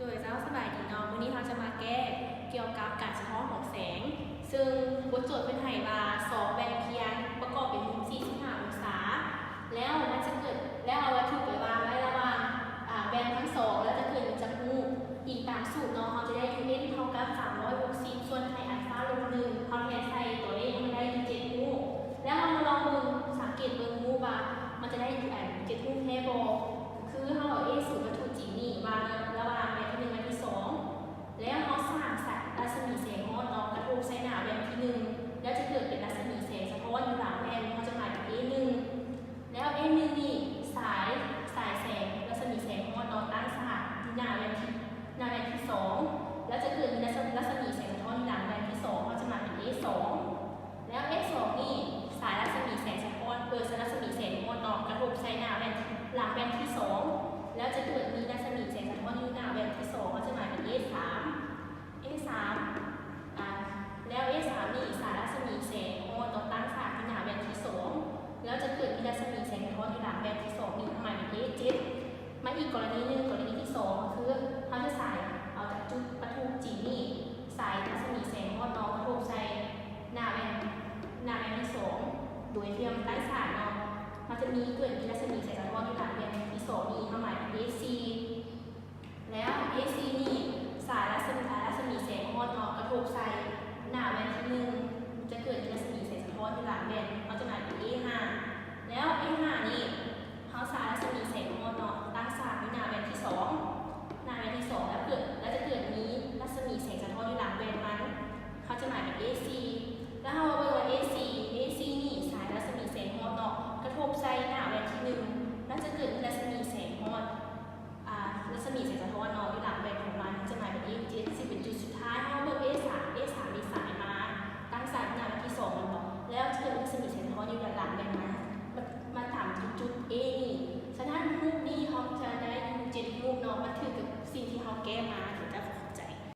ໂດຍເຈົ້າ ສະບາຍດີເນາະ ມື້ນີ້ເຮົາຈະມາແກ້ກ່ຽວກັບການສະທ້ອນຂອງແສງ ເຊິ່ງບົດໂຈດເພິ່ນໃຫ້ວ່າ ຊອກແບ່ງພຽງປະກອບເປັນມຸມສີ່ສິບຫ້າອົງສາ ແລ້ວມັນຈະເກີດ ແລ້ວເອົາວັດຖຸໄປວາງໄວ້